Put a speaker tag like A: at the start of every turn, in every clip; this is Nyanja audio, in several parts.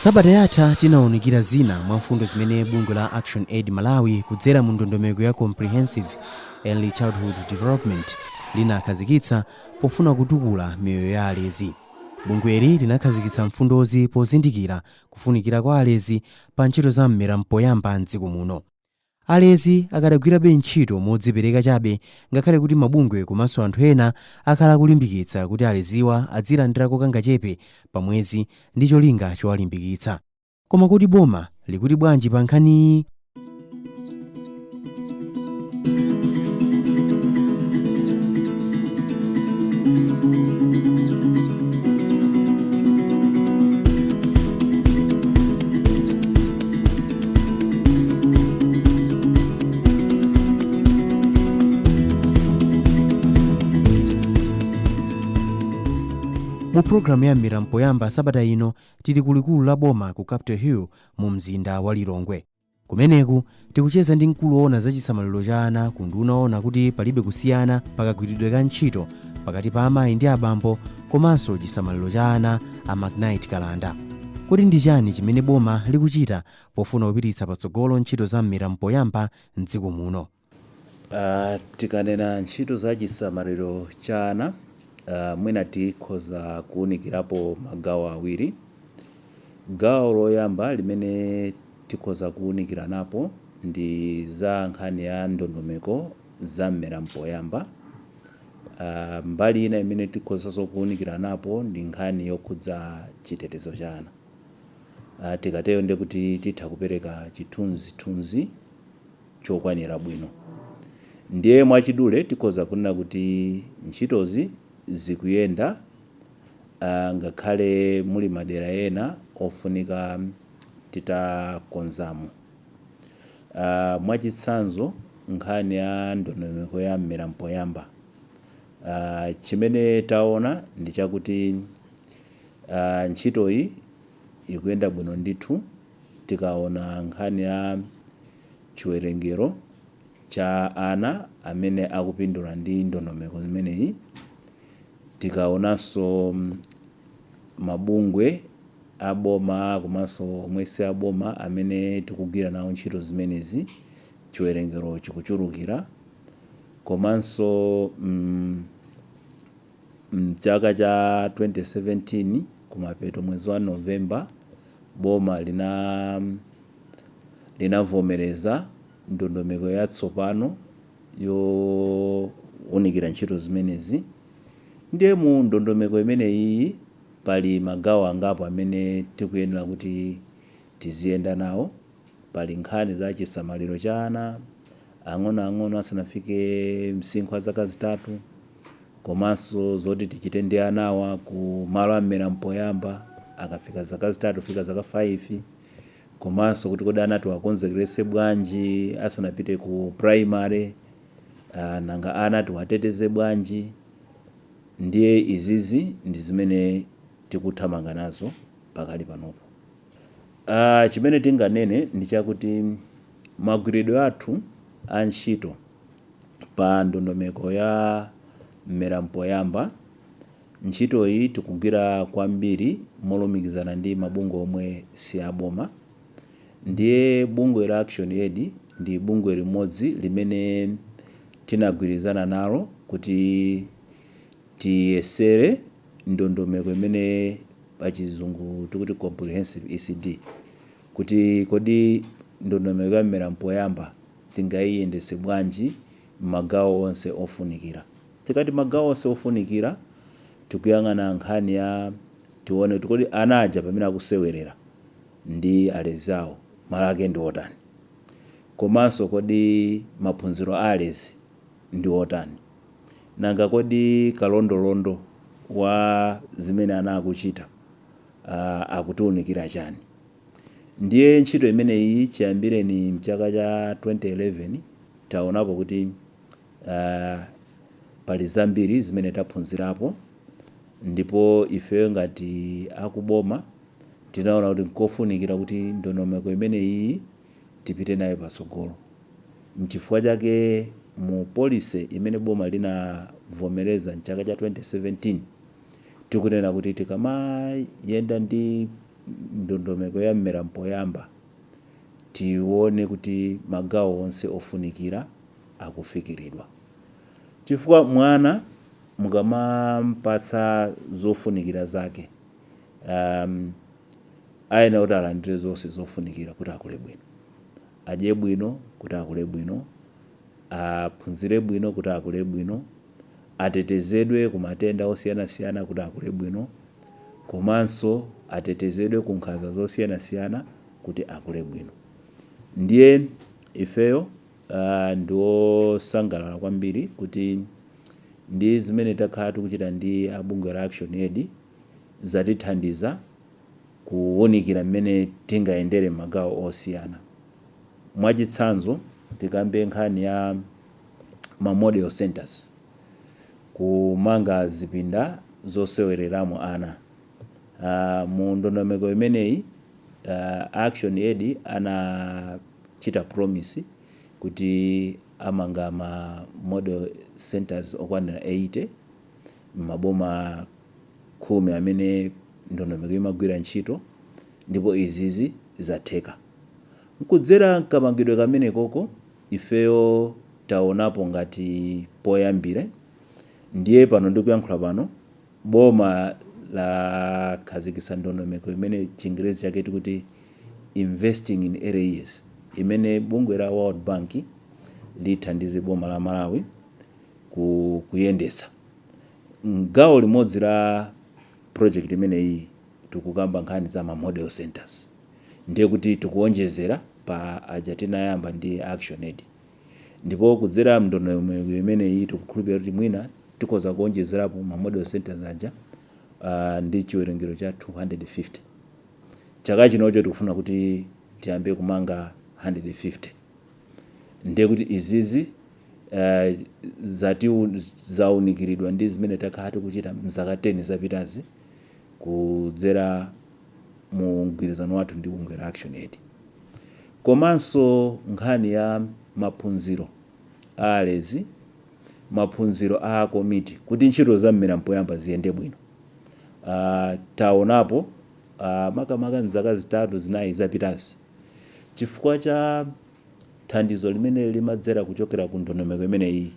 A: Sabata yatha tinawunikira zina mwa mfundo zimene bungwe la Action Aid Malawi kudzera mu ndondomeko ya Comprehensive Early Childhood Development linakhazikitsa pofuna kutukula miyoyo ya alezi. Bungweli linakhazikitsa mfundozi pozindikira kufunikira kwa alezi pa ntchito za mmera mpoyamba mdziko muno. Alezi akadagwirabe ntchito modzipereka chabe, ngakhale kuti mabungwe komanso anthu ena akhala akulimbikitsa kuti aleziwa adzilandirako kangachepe pa mwezi ndi cholinga chowalimbikitsa. Koma kodi boma likuti bwanji pa nkhaniyi? Mu programu ya Mmera Mpoyamba sabata ino, tili ku likulu la boma ku Capital Hill mu mzinda wa Lilongwe. Kumeneku tikucheza ndi mkulu woona za chisamaliro cha ana ku unduna woona kuti palibe kusiyana pakagwiridwe ka ntchito pakati pa amayi ndi abambo komanso chisamaliro cha ana, a McKnight Kalanda. Kodi ndi chani chimene boma likuchita pofuna kupititsa patsogolo ntchito za mmera mpoyamba m'dziko muno?
B: Tikanena ntchito za chisamaliro cha ana, mwina tikhoza kuunikirapo magawo awiri. Gawo loyamba limene tikhoza kuunikiranapo ndi za nkhani ya ndondomeko za mmera mpoyamba. Mbali ina imene tikhozanso kuunikiranapo ndi nkhani yokhudza chitetezo cha ana. Tikatero ndiye kuti titha kupereka chithunzithunzi chokwanira bwino. Ndiye mwachidule tikhoza kunena kuti ntchitozi zikuyenda, ngakhale muli madera ena ofunika titakonzamo. Mwachitsanzo, nkhani ya ndondomeko ya mmera mpoyamba, chimene taona ndi chakuti ntchitoyi ikuyenda bwino ndithu tikaona nkhani ya chiwerengero cha ana amene akupindula ndi ndondomeko imeneyi, tikaonanso mabungwe aboma komanso omwe si aboma amene tikugwira nawo ntchito zimenezi, chiwerengero chikuchulukira. Komanso mchaka cha 2017 kumapeto, mwezi wa November, boma linavomereza ndondomeko yatsopano yowunikira ntchito zimenezi. Ndiye mu ndondomeko imeneyi pali magawo angapo amene tikuyenera kuti tiziyenda nawo. Pali nkhani za chisamaliro cha ana ang'onoang'ono asanafike msinkhu wa zaka 3, komanso zoti tichite ndi anawa ku malo a mmera mpoyamba akafika zaka 3 kufika zaka 5, komanso kuti kodi ana tiwakonzekeretse bwanji asanapite ku primary, nanga ana tiwateteze bwanji. Ndiye izizi ndi zimene tikuthamanga nazo pakali panopo. Chimene tinganene ndi chakuti magwiridwe athu a ntchito pa ndondomeko ya mmera mpoyamba, ntchitoyi tikugwira kwambiri molumikizana ndi mabungwe omwe si aboma. Ndiye bungwe la Action Aid ndi bungwe limodzi limene tinagwirizana nalo kuti tiyesere ndondomeko imene pachizungu tikuti comprehensive ECD, kuti kodi ndondomeko ya mmera mpoyamba tingayiyendetse bwanji m'magawo onse ofunikira. Tikati magawo onse ofunikira, tikuyang'ana nkhani ya tione kuti kodi ana aja pamene akusewerera ndi alezi awo, malo ake ndi otani, komanso kodi maphunziro a alezi ndi otani, nanga kodi kalondolondo wa zimene ana akuchita akutiunikira chani. Ndiye ntchito imeneyi chiyambireni mchaka cha 2011 taonapo kuti pali zambiri zimene taphunzirapo, ndipo ifeyo ngati akuboma tinaona kuti nkofunikira kuti ndondomeko imeneyi tipite nayo patsogolo. Nchifukwa chake mu policy imene boma linavomereza mchaka cha 2017 tikunena kuti tikamayenda ndi Ndondomeko ya Mmera Mpoyamba tione kuti magawo onse ofunikira akufikiridwa, chifukwa mwana mukamampatsa zofunikira zake, ayenera kuti alandire zonse zofunikira kuti akule bwino, adye bwino kuti akule bwino, aphunzire bwino kuti akule bwino, atetezedwe ku matenda osiyanasiyana kuti akule bwino, komanso atetezedwe ku nkhanza zosiyanasiyana kuti akule bwino. Ndiye ifeyo ndiwosangalala kwambiri kuti ndi zimene takhala tikuchita ndi abungwe la Action Aid zatithandiza kuwunikira mmene tingayendere magawo osiyana. Mwachitsanzo, tikambe nkhani ya ma model centers, kumanga zipinda zosewereramo ana. Mu ndondomeko imeneyi, Action Aid anachita promise kuti amanga ma model centers okwanira 80 m'maboma 10 amene ndondomeko imagwira ntchito, ndipo izizi zatheka. Nkudzera mkamangidwe kamene koko, ifeyo taonapo ngati poyambire. Ndiye pano ndikuyankhula pano, boma lakhazikitsa ndondomeko imene Chingerezi chake tikuti Investing in Early Years, imene bungwe la World Bank lithandize boma la Malawi kuyendetsa. Gawo limodzi la project imeneyi tikukamba nkhani za ma model centers, ndiye kuti tikuonjezera pa aja tinayamba ndi Action Aid. Ndipo kudzera mndondomeko imeneyi tikukhulupirira kuti mwina tikhoza kuonjezerapo ma model centers aja ndi chiwerengero cha 250. Chaka chinocho tikufuna kuti tiyambe kumanga 150. Ndiye kuti izizi zati zaunikiridwa ndi zimene takhala tikuchita mzaka 10 zapitazi kudzera mu mgwirizano wathu ndi bungwe la Action Aid. Komanso nkhani ya maphunziro a alezi, maphunziro a komiti, kuti ntchito za Mmera Mpoyamba ziyende bwino, taonapo makamaka mzaka 3, 4 zapitazi, chifukwa cha thandizo limene limadzera kuchokera ku ndondomeko imeneyi,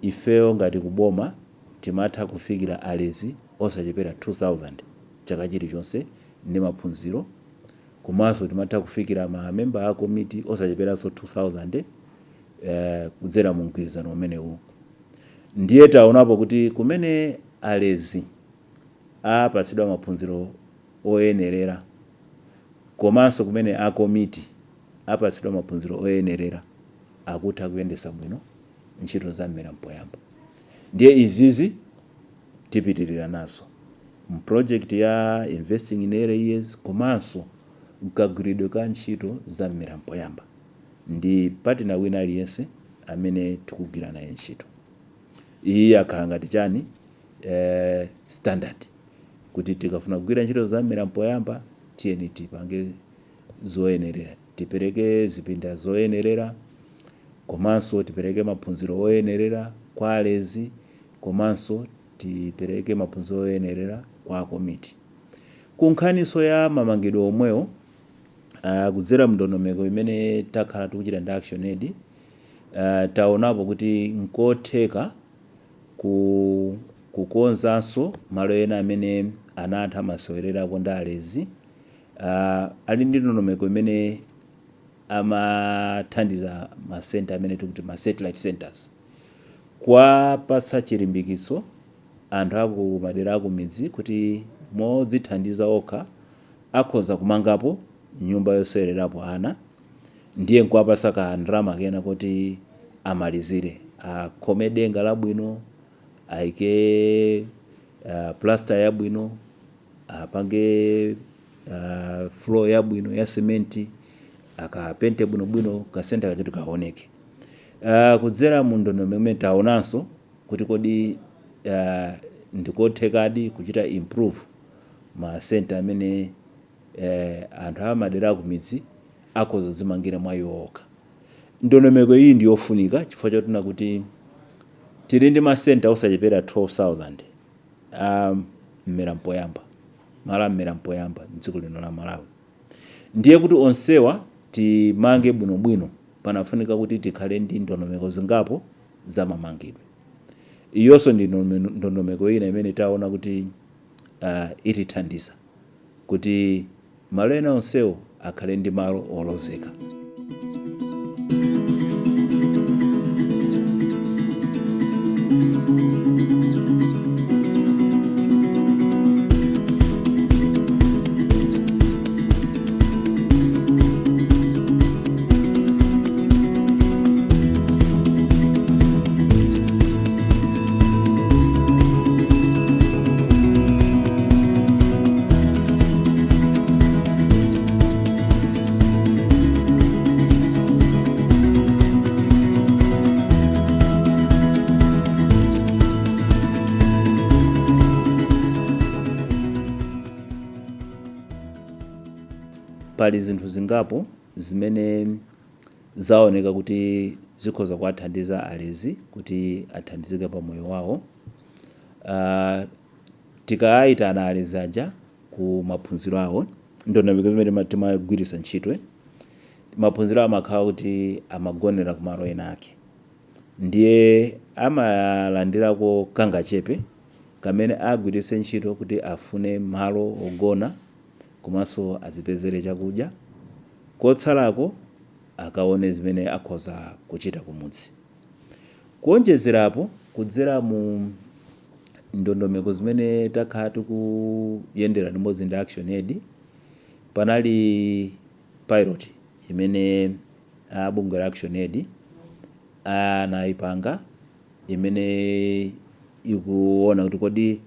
B: ifeyo ngati kuboma timatha kufikira alezi osachepera 2000 chaka chilichonse ndi maphunziro, komanso timatha kufikira mamemba a komiti osacheperanso 2000 kudzera mu mgwirizano umenewu. Ndiye taonapo kuti kumene alezi apatsidwa maphunziro oyenerera komanso kumene a komiti apatsidwa maphunziro oyenerera, akutha kuyendetsa bwino ntchito za Mmera Mpoyamba. Ndiye izizi tipitirira nazo mu project ya Investing in Early Years komanso mkagwiridwe ka ntchito za Mmera Mpoyamba ndi partner wina aliyense amene tikugwira naye ntchito. Iyi yakhala ngati chani, standard, kuti tikafuna kugwira ntchito za Mmera Mpoyamba, tiyeni tipange zoyenerera, tipereke zipinda zoyenerera, komanso tipereke maphunziro oyenerera kwa alezi, komanso tipereke maphunziro oyenerera kwa komiti. Ku nkhaniso ya mamangidwe omwewo, kudzera mndondomeko imene takhala tikuchita ndi Action Aid, taonapo kuti nkotheka kukonzanso malo ena amene ana athu amasewererako ndi alezi. Ali ndi ndondomeko imene amathandiza ma center amene tikuti ma satellite centers, kuwapatsa chilimbikitso anthu aku madera aku midzi kuti modzithandiza okha akhoza kumangapo nyumba yosewererapo ana. Ndiye nkuwapatsa ka ndalama kena kuti amalizire, akhome denga labwino, ayike plaster yabwino, apange floor yabwino ya simenti, akapente bwinobwino ka center kachetu kaoneke. Kudzera mu ndondomeko imene taonanso kuti kodi ndikothekadi kuchita improve ma center amene anthu amadera akumidzi akhoza kudzimangira mwa iwo okha. Ndondomeko iyi ndi yofunika chifukwa chotina kuti tili ndi ma center osachepera 12,000 a Mmera Mpoyamba. Malo a mmera mpoyamba mdziko lino la Malawi. Ndiye kuti onsewa timange bwinobwino, panafunika kuti tikhale ndi ndondomeko zingapo za mamangidwe. Iyonso ndi ndondomeko ina imene taona kuti itithandiza kuti malo ena onsewo akhale ndi malo olozeka. Pali zinthu zingapo zimene zaoneka kuti zikhoza kuwathandiza alezi kuti athandizike pa moyo wawo. Tikayitana alezi aja ku maphunziro awo, ndondomeko zimene timagwiritsa ntchito, maphunziro awo amakhala kuti amagonera kumalo ena ake, ndiye amalandirako kangachepe kamene agwiritse ntchito kuti afune malo ogona komanso azipezere chakudya. Kotsalako akaone zimene akhoza kuchita kumudzi. Kuonjezerapo, kudzera mu ndondomeko zimene takhala tikuyendera limodzi ndi Action Aid, panali pilot imene bungwe la Action Aid anayipanga, imene ikuona kuti kodi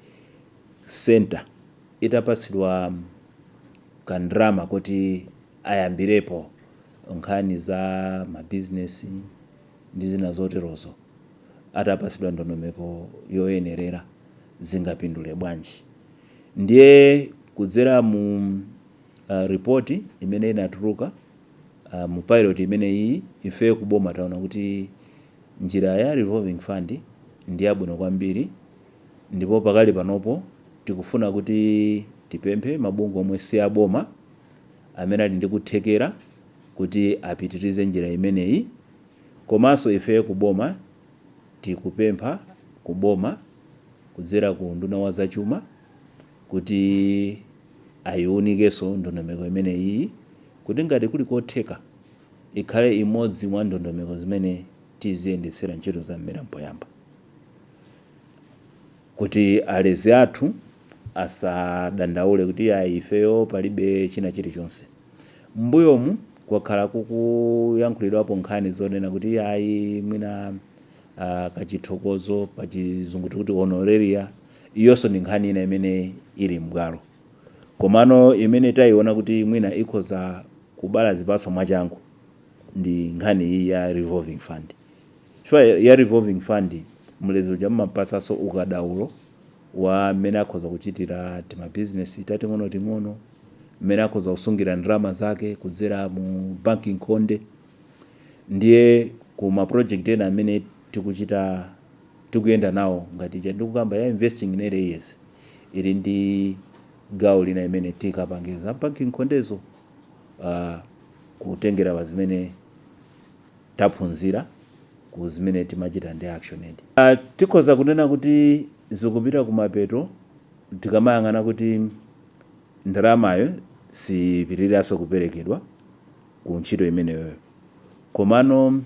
B: center itapatsidwa kandrama kuti ayambirepo nkhani za mabizinesi ndi zina zoterozo, atapatsidwa ndondomeko yoyenerera, zingapindule bwanji. Ndiye kudzera mu ripoti imene inatuluka mu pilot imene iyi, ife kuboma taona kuti njira ya revolving fund ndi yabwino kwambiri, ndipo pakali panopo tikufuna kuti tipemphe mabungwe omwe si aboma amene ali ndi kuthekera kuti apitirize njira imeneyi. Komanso ife kuboma tikupempha kuboma kudzera ku nduna wa zachuma kuti ayiwunikenso ndondomeko imeneyi, kuti ngati kuli kotheka ikhale imodzi mwa ndondomeko zimene tiziyendetsera ntchito za mmera mpoyamba, kuti alezi athu asadandaule kuti ayi, ifeyo palibe china chilichonse. M'mbuyomu kwakhala kukuyankhulidwapo nkhani zonena kuti ayi, mwina kachithokozo, pachizungu tikuti honoraria, iyonso ndi nkhani ina imene ili m'bwalo. Komano imene tayiona kuti mwina ikhoza kubala zipatso mwachangu ndi nkhani iyi ya revolving fund, chifukwa ya revolving fund mlezi uja mumapatsanso ukadaulo wa mmene akhoza kuchitira timabizinesi tating'onoting'ono, mmene akhoza kusungira ndalama zake kudzera mu banking nkhonde. Ndiye ku ma project ena amene tikuchita, tikuyenda nawo, ngati ija ndikukamba ya Investing in Early Years, ili ndi gawo lina imene tikapange za banking nkhondezo, kutengera pa zimene taphunzira ku zimene timachita ndi Action Aid. Tikhoza kunena kuti zikupita kumapeto tikamayang'ana kuti ndalamayo sipitiriranso kuperekedwa ku ntchito imeneyoyo. Komano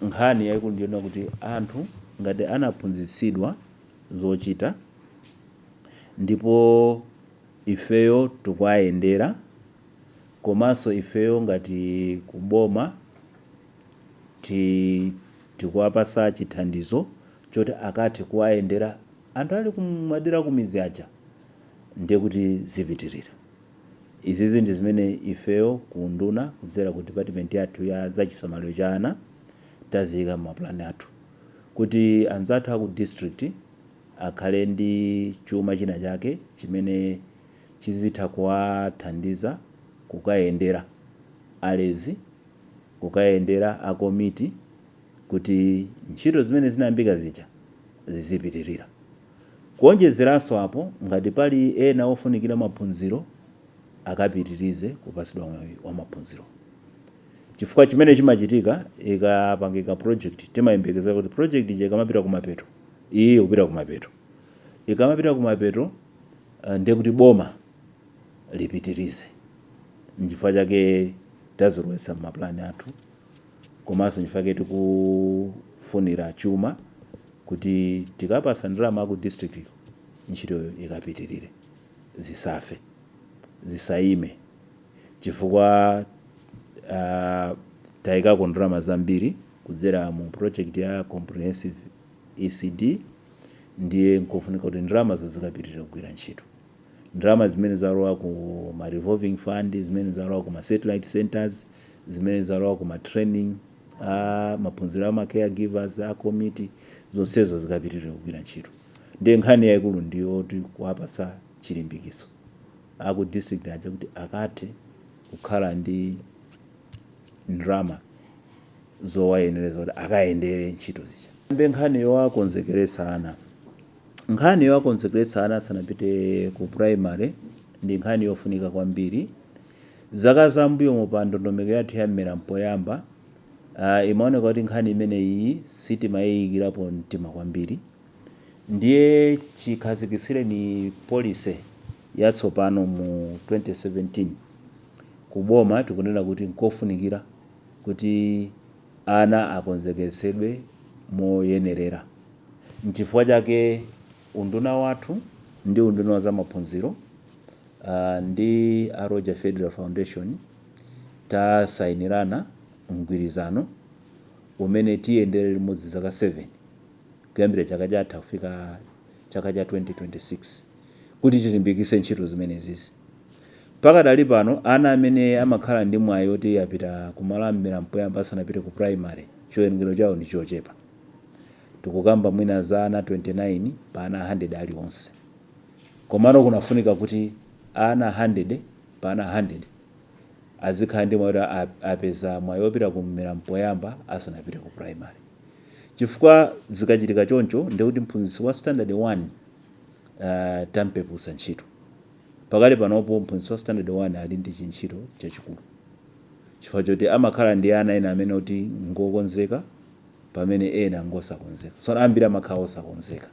B: nkhani yayikulu ndiyonena kuti anthu ngati anaphunzitsidwa zochita ndipo ifeyo tikuwayendera, komanso ifeyo ngati kuboma tikuwapasa chithandizo choti akathe kuwayendera anthu ali kumadera kumidzi aja, ndiye kuti zipitirira. Izizi ndi zimene ifeyo ku nduna kudzera ku department yathu ya zachisamaliro cha ana taziyika m'mapulani athu, kuti anzathu aku district akhale ndi chuma china chake chimene chizitha kuwathandiza kukayendera alezi, kukayendera akomiti, kuti ntchito zimene zinayambika zija zizipitirira. Kuonjezeranso apo, ngati pali ena ofunikira maphunziro, akapitirize kupasidwa mwayi wa maphunziro, chifukwa chimene chimachitika ikapangika project, timayembekeza kuti project ija ikamapita kumapeto, iye kupita kumapeto, ikamapita kumapeto, ndiye kuti boma lipitirize. Nchifukwa chake tazilowetsa m'maplani athu, komanso nchifukwa chake tikufunira chuma kuti tikapasa ndalama ku district, ntchitoyo ikapitirire, zisafe, zisayime, chifukwa tayikako ndalama zambiri kudzera mu project ya comprehensive ECD. Ndiye nkofunika kuti ndalamazo zikapitirire kugwira ntchito, ndalama zimene zalowa ku ma revolving fund, zimene zalowa ku ma satellite centers, zimene zalowa ku ma training a maphunziro a ma caregivers, a committee, zonsezo zikapitirire kugwira ntchito. Ndiye nkhani yayikulu ndiyoti kuwapasa chilimbikiso aku district aja kuti akathe kukhala ndi ndalama zowayenereza kuti akayendere ntchito zija. Mbe nkhani yowakonzekeretsa ana, nkhani yowakonzekeretsa ana asanapite ku primary ndi nkhani yofunika kwambiri. Zaka zambuyo, pa ndondomeko yathu ya mmera mpoyamba, imaoneka kuti nkhani imeneyi sitimayiyikirapo mtima kwambiri. Ndiye chikhazikitsireni policy yatsopano mu 2017, kuboma tikunena kuti nkofunikira kuti ana akonzekeretsedwe moyenerera. Nchifukwa chake unduna wathu ndi unduna wa zamaphunziro ndi a Roger Federer Foundation tasayinirana mgwirizano umene tiyendere limodzi zaka 7, kuyambira chaka chatha kufika chaka cha 2026, kuti tilimbikitse ntchito zimenezizi. Pakadali pano, ana amene amakhala ndi mwayi oti apita kumalo mmera mpoyamba asanapite ku primary, chiwerengero chawo ndi chochepa. Tikukamba mwina za ana 29 pa ana 100 aliwonse. Komano kunafunika kuti ana 100 pa ana 100 azikhala ndi mwayi oti apeza mwayi wopita kummera mpoyamba asanapite ku primary, chifukwa zikachitika choncho ndikuti mphunzitsi wa standard 1 tampepusa ntchito. Pakali panopo mphunzitsi wa standard 1 ali ndi chintchito chachikulu, chifukwa choti amakhala ndi ana ena amene oti ngokonzeka pamene ena ngosakonzeka. So ambiri amakhala osakonzeka,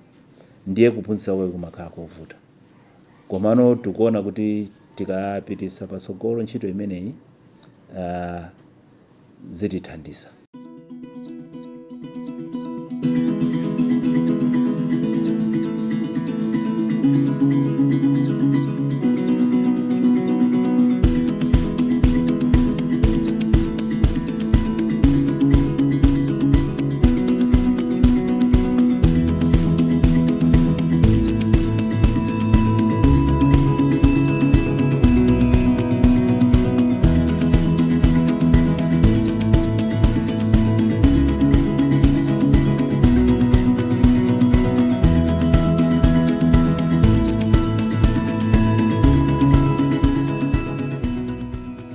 B: ndiye kuphunzitsa kwake kumakhala kovuta. Komano tikuona kuti tikapitisa patsogolo ntchito imeneyi, zitithandiza.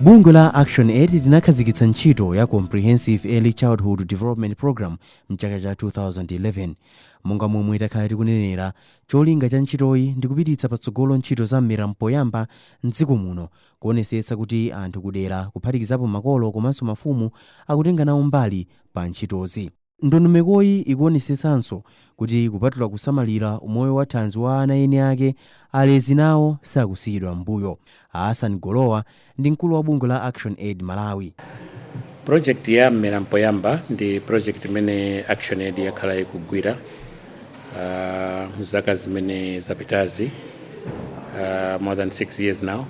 A: Bungwe la Action Aid linakhazikitsa ntchito ya Comprehensive Early Childhood Development Program mchaka cha 2011. Monga momwe takhala tikunenera, cholinga cha ntchitoyi ndi kupititsa patsogolo ntchito za mmera mpoyamba mdziko muno, kuonetsetsa kuti anthu kudera, kuphatikizapo makolo komanso mafumu, akutenga nawo mbali pa ntchitozi. Ndondomekoyi ikuonetsetsanso kuti kupatula kusamalira umoyo wa thanzi wa ana eni ake, alezi nawo sakusiyidwa m'mbuyo. Hassan Golowa ndi mkulu wa bungwe la Action Aid Malawi.
C: Project ya mmera mpoyamba ndi project imene Action Aid yakhala ikugwira mzaka zimene zapitazi, more than 6 years now.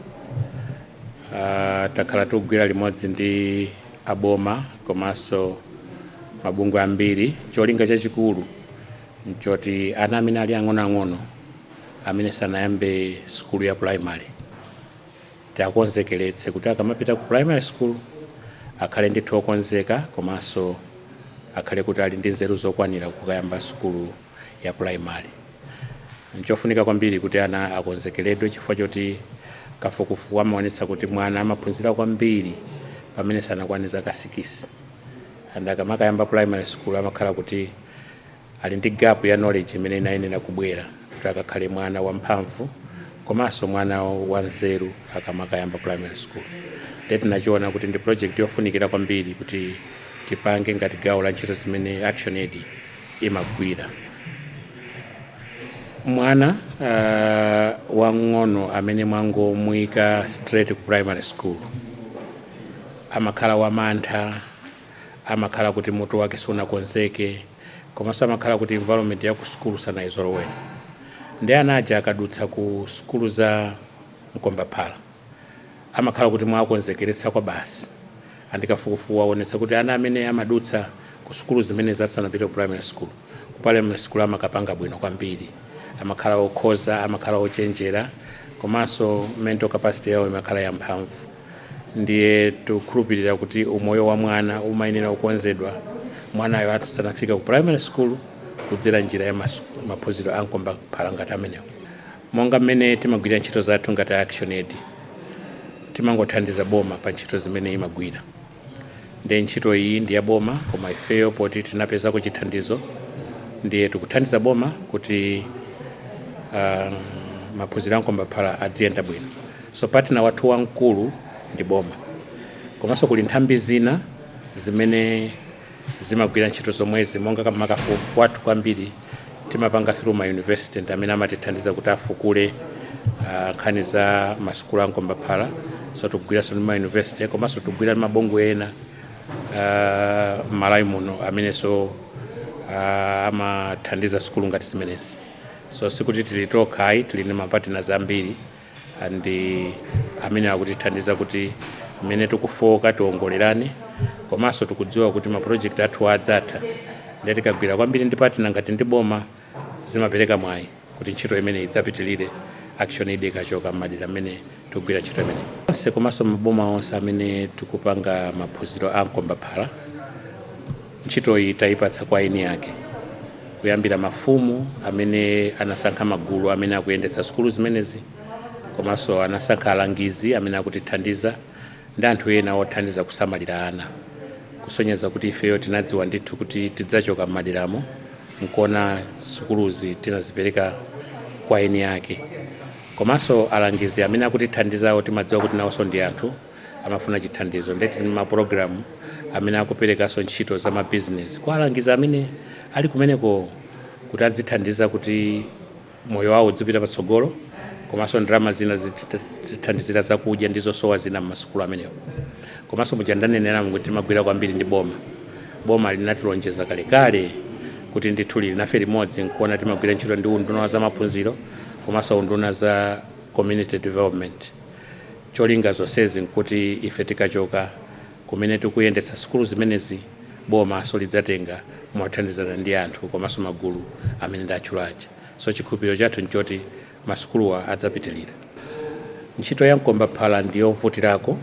C: Takhala tikugwira limodzi ndi aboma komanso mabungwe ambiri. Cholinga chachikulu nchoti ana amene ali ang'onoang'ono, amene sanayambe sukulu ya primary, tiakonzekeretse kuti akamapita ku primary school akhale ndithu okonzeka, komanso akhale kuti ali ndi nzeru zokwanira kukayamba sukulu ya primary. Nchofunika kwambiri kuti ana akonzekeredwe, chifukwa choti kafukufuku amaonetsa kuti mwana amaphunzira kwambiri pamene sanakwane zaka 6, and akamakayamba primary school amakhala kuti ali ndi gap ya knowledge imene inayenera kubwera. Kuti akakhale mwana wamphamvu komanso mwana wanzeru akamakayamba primary school. Ndiye tinachiona kuti ndi project yofunikira kwambiri kuti tipange ngati gawo la ntchito zimene Action Aid imagwira. Mwana wang'ono amene mwangomuyika straight ku primary school amakhala wamantha, amakhala kuti mutu wake sunakonzeke, komanso amakhala kuti environment ya ku sukulu sanayizolowere. Ndi ana aja akadutsa ku sukulu za mkombaphala amakhala kuti mwakonzekeretsa kwa basi. Andikafukufuku waonetsa kuti ana amene amadutsa ku sukulu zimene zasanapite ku primary school, ku primary school amakapanga bwino kwambiri, amakhala okhoza, amakhala ochenjera, komanso mental capacity yawo imakhala yamphamvu. Ndiye tikukhulupirira kuti umoyo wa mwana umayenera kukonzedwa mwanayo asanafika ku primary school kudzera njira ya maphunziro a mkombaphala ngati amenewo. Monga mmene timagwirira ntchito zathu ngati Action Aid, timangothandiza boma pa ntchito zimene imagwira. Ndiye ntchito iyi ndi ya boma, koma ifeyo poti tinapezako chithandizo, ndiye tikuthandiza boma kuti maphunziro a mkombaphala adziyenda bwino. So partner wathu wamkulu ndi boma, komanso kuli nthambi zina zimene zimagwira ntchito zomwezi, monga makafukufuku wathu kwambiri timapanga through ma university, ndi amene amatithandiza kuti afukule nkhani za masukulu a mkombaphala. So tikugwiranso ndi ma university, komanso tikugwira ndi mabungwe ena m'Malawi muno amenenso amathandiza sukulu ngati zimenezi. So sikuti tili tokha ayi, tili ndi ma partners ambiri and amene akutithandiza kuti mmene tikufoka tiwongolerane. Komanso tikudziwa kuti ma project athu adzatha, ndiye tikagwira kwambiri ndi partner ngati ndi boma, zimapereka mwayi kuti ntchito imene idzapitilire Action Aid ikachoka m'madera amene tikugwira ntchito imene onse, komanso maboma onse amene tikupanga maphunziro a mkombaphala. Ntchito iyi tayipatsa kwa eni yake, kuyambira mafumu amene anasankha magulu amene akuyendetsa sukulu zimenezi, komanso anasankha alangizi amene akutithandiza ndi anthu ena othandiza kusamalira ana, kusonyeza kuti ifeyo tinadziwa ndithu kuti tidzachoka m'maderamo, nkuona sukuluzi tinazipereka kwa eni yake. Komanso alangizi amene akutithandizawo timadziwa kuti nawonso ndi anthu, amafuna chithandizo. Ndiye tili mapulogalamu amene akuperekanso ntchito za mabizinesi kwa alangizi amene ali kumeneko kuti adzithandiza kuti moyo wawo udzipita patsogolo, komanso ndalama zina zithandizira zakudya ndi zosowa zina m'masukulu amenewo. Komanso muja ndanenera kuti timagwira kwambiri ndi boma. Boma linatilonjeza kalekale kuti ndithu lili nafe limodzi, nkuona timagwira ntchito ndi unduna wa zamaphunziro komanso unduna za community development. Cholinga zonsezi nkuti ife tikachoka kumene tikuyendetsa sukulu zimenezi, bomaso lidzatenga mothandizana ndi anthu komanso magulu amene ndatchulaja. So chikhulupiriro chathu nchoti masukuluwa adzapitilira. Ntchito ya mkombaphala ndi yovutirako,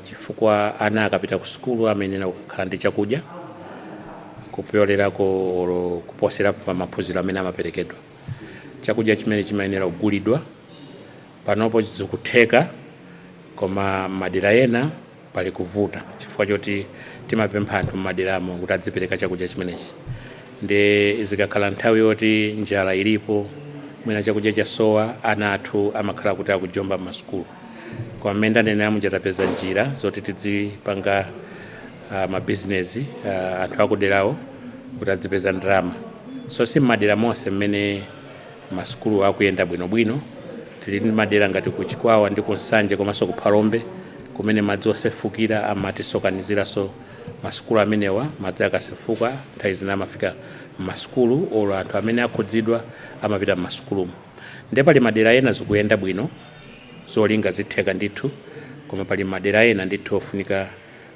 C: chifukwa ana akapita ku sukulu amayenera kukhala ndi chakudya kupyolerako olo kuposerapo pa maphunziro amene amaperekedwa. Chakudya chimene chimayenera kugulidwa, panopo zikutheka, koma madera ena pali kuvuta chifukwa choti timapempha anthu m'maderamo kuti adzipereka chakudya chimenechi. Ndi zikakhala nthawi yoti njala ilipo, mwina chakudya chasowa, ana athu amakhala kuti akujomba m'masukulu. Koma mmene ndanenera muja, tapeza njira zoti tidzipanga mabizinesi, anthu akuderawo kuti adzipeza ndalama. So si m'madera monse mmene masukulu akuyenda bwinobwino. Tili ndi madera ngati ku Chikwawa ndi ku Nsanje komanso ku Phalombe kumene madzi osefukira amatisokonezeraso masukulu amenewa. Madzi akasefuka nthawi zina amafika m'masukulu, olo anthu amene akhudzidwa amapita m'masukulumo. Ndiye pali madera ena zikuyenda bwino, zolinga zitheka ndithu, koma pali madera ena ndithu ofunika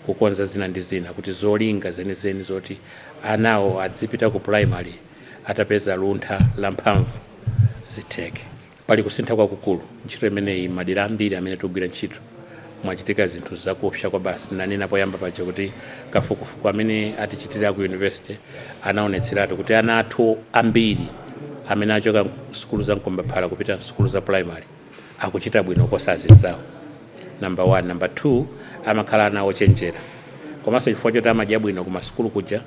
C: kukonza zina ndi zina kuti zolinga zenizeni zoti anawo adzipita ku primary atapeza luntha la mphamvu zitheke. Pali kusintha kwakukulu ntchito imeneyi. Madera ambiri amene tikugwira ntchito mwachitika zinthu zakupsa kwa basi. Nanena poyamba paja kuti kafukufuku amene atichitira ku university anaonetseratu kuti ana athu ambiri amene achoka sukulu za mkombaphala kupita sukulu za primary akuchita bwino kuposa azinzawo, number one. Number two, amakhala ana ochenjera, komanso chifukwa choti amadya bwino ku masukulu kuja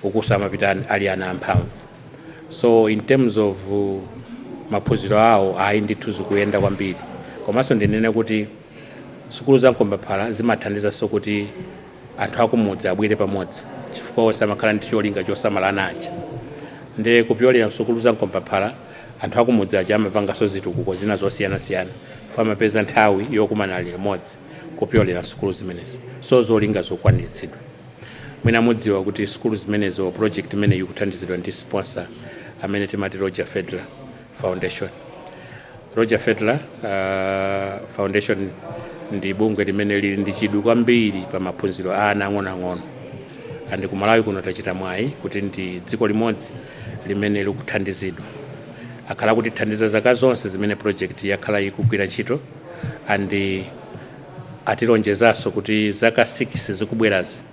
C: ukuso amapita ali ana amphamvu. So in terms of Maphunziro awo ayi ndithu zikuyenda kwambiri. Komanso ndinene kuti sukulu za mkombaphala zimathandizanso kuti anthu akumudzi abwere pamodzi, chifukwa onse amakhala ndi cholinga chosamala ana aja. Ndiye kupyolera msukulu za mkombaphala, anthu akumudzi aja amapanganso zitukuko zina zosiyanasiyana, chifukwa amapeza nthawi yokumana limodzi kupyolera sukulu zimenezi. So zolinga zokwaniritsidwa. Mwina mudziwa kuti sukulu zimenezo, project imene ikuthandizidwa ndi sponsor amene timati Roger Federer Foundation. Roger Federer Foundation ndi bungwe limene lili ndi chidwi kwambiri pa maphunziro a ana ang'onoang'ono, and ku Malawi kuno tachita mwayi kuti ndi dziko limodzi limene likuthandizidwa. Akhala kutithandiza zaka zonse zimene project yakhala ikugwira ntchito, and atilonjezanso kuti zaka 6 zikubwerazi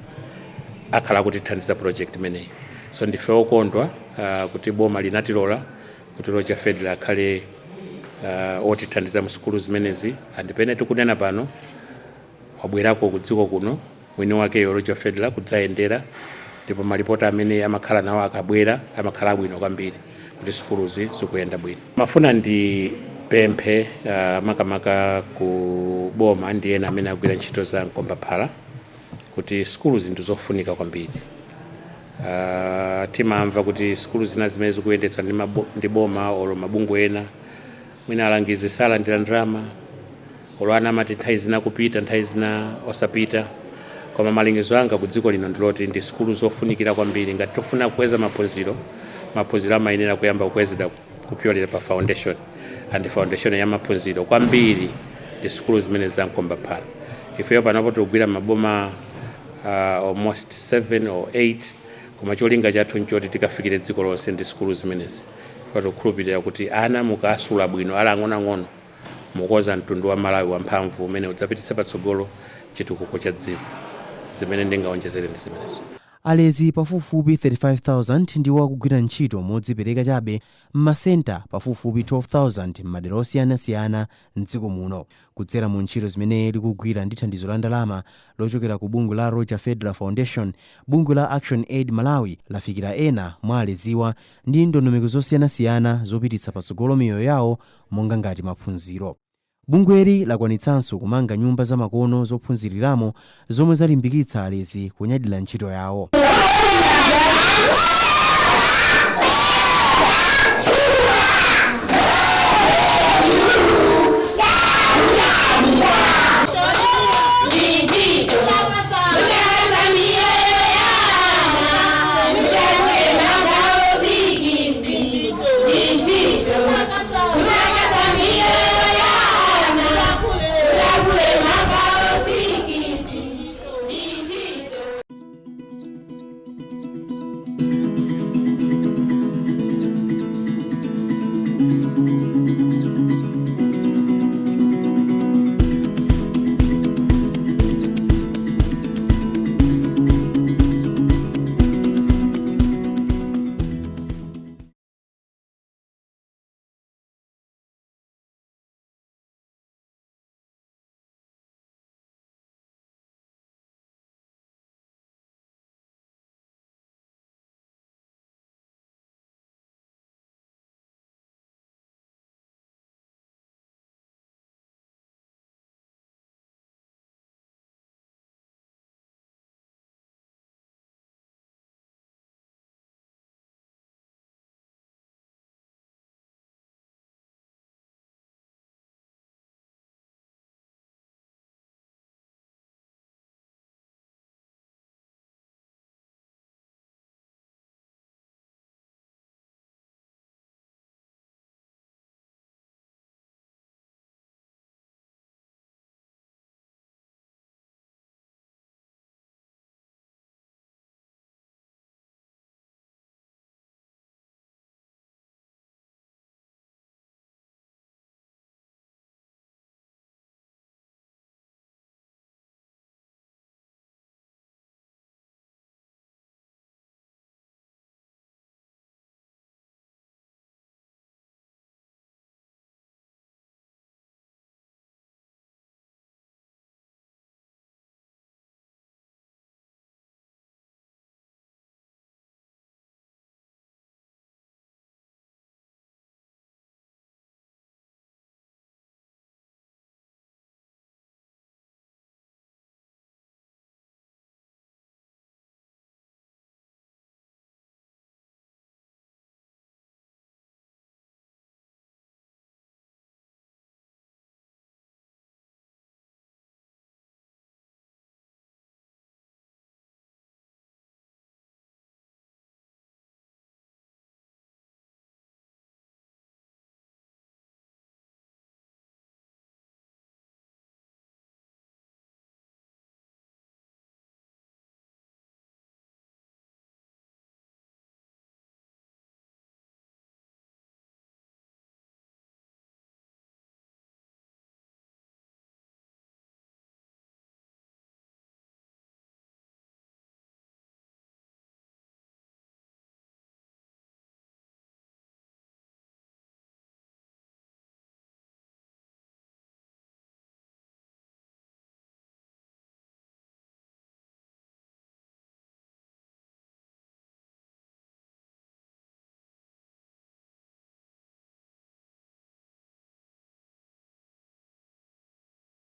C: akhala kutithandiza project imeneyi. So ndife okondwa kuti boma linatilola kuti Roger Federer akhale otithandiza mu sukulu zimenezi. And pene tikunena pano, wabwerako ku dziko kuno mwini wakeyo Roger Federer kudzayendera, ndipo malipoti amene amakhala nawo akabwera amakhala abwino kwambiri kuti sukuluzi zikuyenda bwino. Mafuna ndi pemphe makamaka ku boma ndi ena amene agwira ntchito za mkombaphala kuti sukulu zinthu zofunika kwambiri. Timamva kuti sukulu zina zimene zikuyendetsa ndi boma olo mabungwe ena, mwina alangizi salandira ndalama, olo ana amati nthawi zina kupita, nthawi zina osapita. Koma malingizo anga ku dziko lino ndiloti ndi sukulu zofunikira kwambiri. Ngati tifuna kukweza maphunziro, maphunziro amayenera kuyamba kukwezedwa kupyolera pa foundation, and foundation ya maphunziro kwambiri ndi sukulu zimene za mkombaphala. Ifeyo panopo tikugwira maboma almost 7 or 8, koma cholinga chathu nchoti tikafikire dziko lonse ndi sukulu zimenezi. Tikukhulupirira kuti ana mukasula bwino ali ang'onoang'ono, mukoza mtundu wa Malawi wamphamvu umene udzapititsa patsogolo chitukuko cha dziko. Zimene ndingaonjezere ndi zimenezo.
A: Alezi pafupifupi 35,000 ndiwo akugwira ntchito modzipereka chabe m'masenta pafupifupi 12,000 m'madera osiyanasiyana mdziko muno. Kudzera mu ntchito zimene likugwira ndi thandizo la ndalama lochokera ku bungwe la Roger Federer Foundation, bungwe la Action Aid Malawi lafikira ena mwa aleziwa ndi ndondomeko zosiyanasiyana zopititsa patsogolo miyoyo yawo, monga ngati maphunziro. Bungweli lakwanitsanso kumanga nyumba zamakono zophunziriramo zomwe zalimbikitsa alezi kunyadira ntchito yawo.